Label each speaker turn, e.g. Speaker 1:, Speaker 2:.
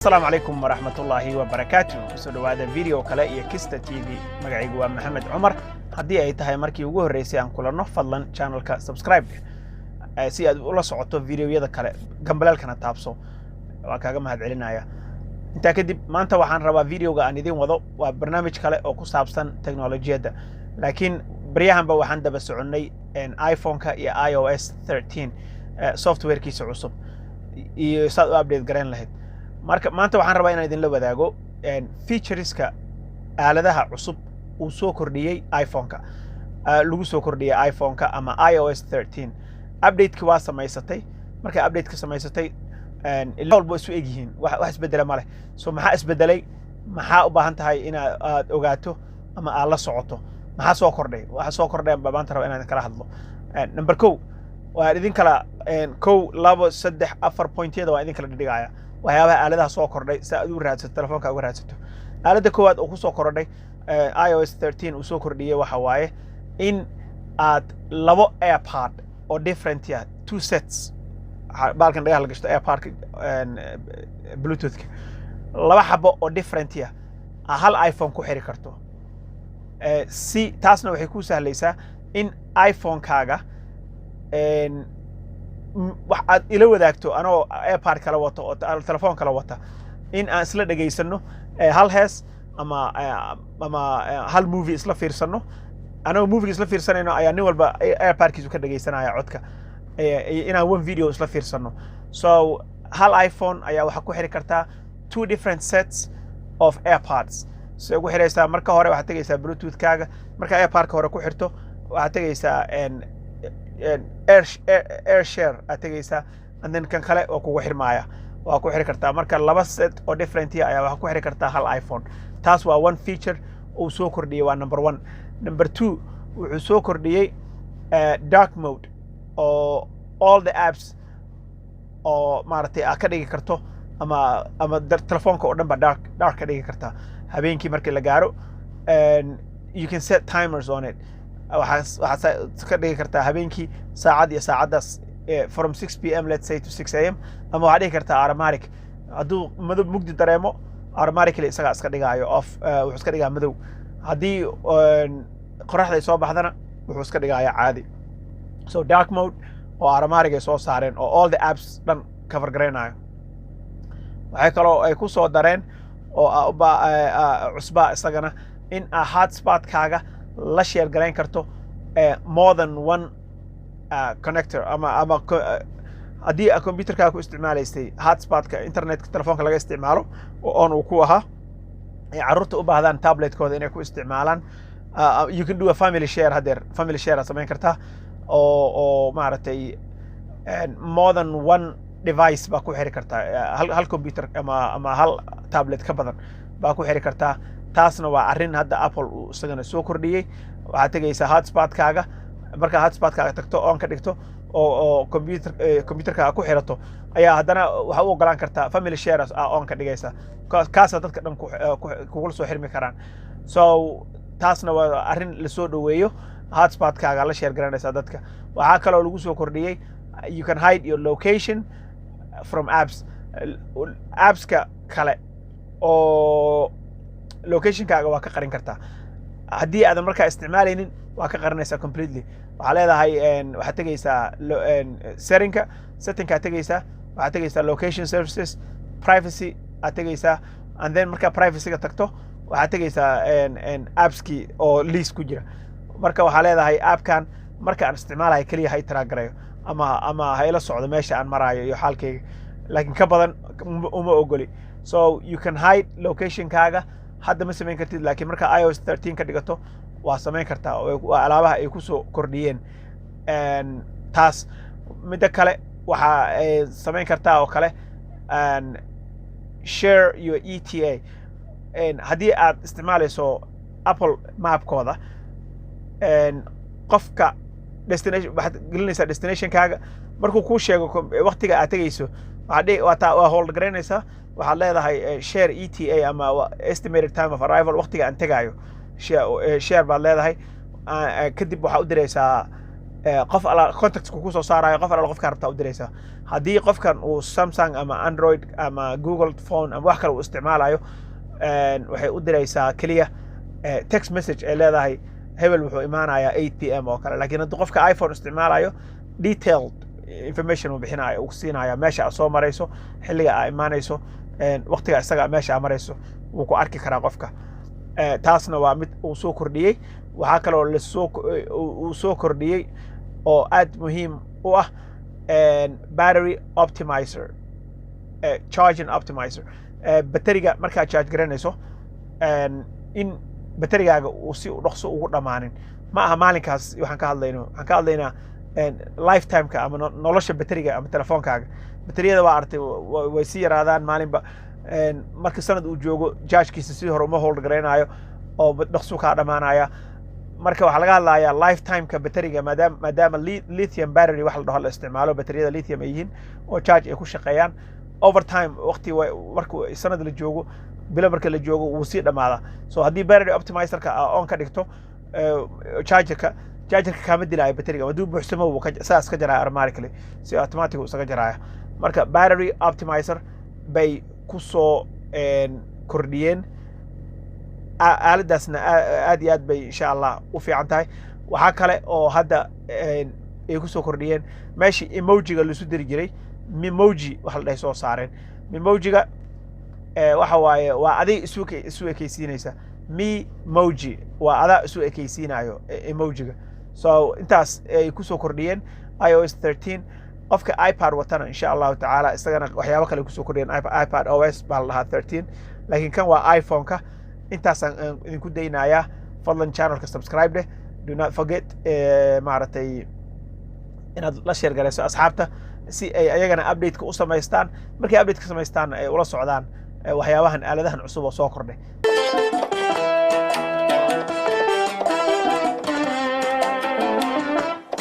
Speaker 1: Asalaamu calaykum waraxmatullaahi wabarakaatu. Kusoo dhowaada video kale iyo Kista TV. Magacaygu waa Maxamed Cumar. Haddii ay tahay markii ugu horreysay aan kulanno, fadlan channelka subscribe si aad ula socoto videoyada kale, gambaleelkana taabso. Waan kaaga mahad celinaya. Intaa kadib, maanta waxaan rabaa videoga aan idin wado waa barnaamij kale oo ku saabsan teknolojiyadda, laakiin baryahanba waxaan daba soconnay iPhone-ka iyo iOS 13 softwarekiisa cusub iyo saad u update garayn lahayd. Marka maanta waxaan rabaa inaan idinla wadaago featureska aaladaha cusub uu soo kordhiyey iPhone-ka, lagu soo kordhiyey iPhone-ka ama iOS 13 update-ki waa samaysatay. Markaa update-ka samaysatay, ila walba isu eg yihiin, wax isbedela ma leh. So maxaa isbedelay? Maxaa u baahan tahay in aad ogaato ama aad la socoto? Maxaa soo kordhay? Waxa soo kordhay baa maanta raba inaan kala hadlo. Number kow, waan idin kala kow, labo, saddex, afar pointyada waan idin kala dhigaya waxyaabaha aaladaha soo kordhay si aad u raadsato, telefoonka uga raadsato. Aaladda koowaad oo ku soo kordhay iOS 13 uu soo kordhiyey waxa waaye in aad labo AirPod oo different ya, two sets, baalkan dhagaha la gashto, AirPodka Bluetoothka, laba xabo oo different ya hal iPhone ku xiri karto. Si taasna waxay ku sahlaysaa in iPhone-kaaga wax aad ila wadaagto anoo AirPod kala wato oo telefoon kala wata, in aan isla dhegaysano hal hees ama hal movie isla fiirsano. Anagoo movie isla fiirsanayno ayaa nin walba AirPodkiisu ka dhegaysanaya codka, inaan one video isla fiirsano. So hal iPhone ayaa waxaa ku xiri kartaa two different sets of AirPods. So ugu xiraysaa, marka hore waxaad tegaysaa Bluetooth-kaaga. Marka AirPodka hore ku xirto, waxaad tegaysaa air share aad tegaysaa, and then kan kale oo kugu xirmaaya waa ku xiri kartaa. Marka laba set oo different ayaa waxaa ku xiri kartaa hal iPhone. Taas waa one feature uu soo kordhiyey, waa number one. Number two, wuxuu soo kordhiyey dark mode oo all the apps oo maaragtay aad ka dhigi karto ama telefoonka oo dhan ba dark ka dhigi kartaa habeenkii markii la gaaro. You can set timers on it. Waxaad ka dhigi kartaa habeenkii saacad iyo saacaddaas, from 6 p.m., let's say, to 6 a.m., ama waxaad dhigi kartaa automatic. Hadduu madow mugdi dareemo, automatically isagaa iska dhigaayo off, wuxuu iska dhigaa madow. Haddii qoraxda ay soo baxdana, wuxuu iska dhigaaya caadi. So dark mode oo automatic ay soo saareen oo all the apps dhan cover garaynayo. Waxay kaloo ay ku soo dareen oo cusbaa isagana in aa hotspotkaaga la share garayn karto more than one connector ama haddii aa computerkaaga ku isticmaalaysay hotspotka, internetka telefoonka laga isticmaalo oo on uu ku ahaa, ay carruurta u baahdaan tabletkooda inay ku isticmaalaan, you can do a family share. Hadeer family share aad samayn kartaa oo maaragtay more than one device baa ku xiri kartaa, hal computer ama hal tablet ka badan baa ku xiri kartaa. Taasna waa arrin hadda Apple uu isagana soo kordhiyey. Waxaad tegaysaa hotspotkaaga. Markaa hotspotkaaga tagto, on ka dhigto oo computerkaaga ku xirato, ayaa haddana waxaa u ogolaan kartaa family shares aa on ka dhigaysa, kaasaa dadka dhan kugula soo xirmi karaan. So taasna waa arrin lasoo dhoweeyo. Hotspotkaaga la share garanaysaa dadka. Waxaa kaloo lagu soo kordhiyey you can hide your location from apps, appska kale oo locationkaaga waa ka qarin kartaa. Haddii aadan markaa isticmaalaynin, waa ka qarinaysaa completely. Waxaa leedahay, waxaad tegaysaa settingka, settingkaa tegaysaa, waxaad tegaysaa location services, privacy aad tegaysaa, and then markaa privacyga tagto, waxaad tegaysaa appskii oo list ku jira. Marka waxaa leedahay appkan marka aan isticmaalayo keliya ha i track garayo ama ha ila socdo meesha aan maraayo iyo xaalkayga, laakiin ka badan uma ogoli. So you can hide locationkaaga. Hadda ma samayn kartid, laakiin marka iOS 13 ka dhigato waa samayn kartaa. Waa alaabaha ay kusoo kordhiyeen taas. Midda kale, waxa ay samayn kartaa oo kale share your ETA. Haddii aad isticmaalayso Apple mapkooda, qofka destination waxaad gelinaysaa destinationkaaga. Markuu kuu sheego waqtiga aad tegayso, waxaad waa hold garaynaysaa. Waxaad leedahay share ETA ama estimated time of arrival, waqtiga aan tegaayo share baad leedahay. Kadib waxaa u diraysaa Qof alla contacts ku soo saarayo, qof alla qofkaa rabtaa u diraysaa. Haddii qofkan uu Samsung ama Android ama Google phone ama wax kale uu isticmaalayo, waxay u diraysaa keliya text message ay leedahay hebel wuxuu imaanayaa 8 p.m. oo kale. Laakiin haddii qofka iPhone isticmaalayo, detailed information uu bixinayo, uu siinaya meesha aad soo marayso, xilliga aa imaanayso, waqtiga isaga meesha aa marayso, wuu ku arki karaa qofka. Taasna waa mid uu soo kordhiyey. Waxaa kaloo lasoo uu soo kordhiyey oo aad muhiim u ah battery optimizer, charging optimizer. Bateriga markaad charge garanayso, in baterigaaga uu si dhaqso ugu dhammaanin. Ma aha maalinkaas waxaan ka hadlayno, waxaan ka hadlaynaa lifetime ka ama nolosha bateriga ama telefoonkaaga. Bateriyada waa artay, way sii yaraadaan maalinba. Marka sanad uu joogo, charge kiisa sidii hore uma hold garaynayo oo dhaqsu kaa dhamaanaya. Marka waxaa laga hadlayaa lifetime ka bateriga, maadaama lithium battery wax la dhaho la isticmaalo, bateriyada lithium ay yihiin oo charge ay ku shaqeeyaan over time. Waqti marka sanad la joogo, bilo marka la joogo, wuu sii dhamaadaa. So haddii battery optimizer ka on ka dhigto charger ka, charger ka kaama dilaayo bateriga. Hadduu buuxsamo, wuu saas ka jaraya automatically, si automatic isaga jaraya. Marka battery optimizer bay ku soo kordhiyeen. Aaladaasna aad iyo aad bay insha Allah u fiican tahay. Waxaa kale oo hadda ay ku soo kordhiyeen, meeshii emoji ga laisu diri jiray, Memoji waxa la dhahay soo saareen. Memoji ga waxa waaye waa adig isu ekeysiinaysa. Memoji waa adaa isu ekeysiinayo emoji ga. So intaas ay kusoo kordhiyeen iOS 13. Qofka iPad watana, insha Allahu tacaala, isagana waxyaabo kale kusoo kordhiyeen. iPad OS baa la dhahaa 13, laakiin kan waa iPhone-ka. Intaasaan idinku daynayaa. Fadlan channel ka subscribe dheh. Do not forget, maaragtay, inaad la share garayso asxaabta si ay ayagana update-ka u samaystaan. Markay update ka samaystaanna ay ula socdaan waxyaabahan aaladahan cusub oo soo kordhay.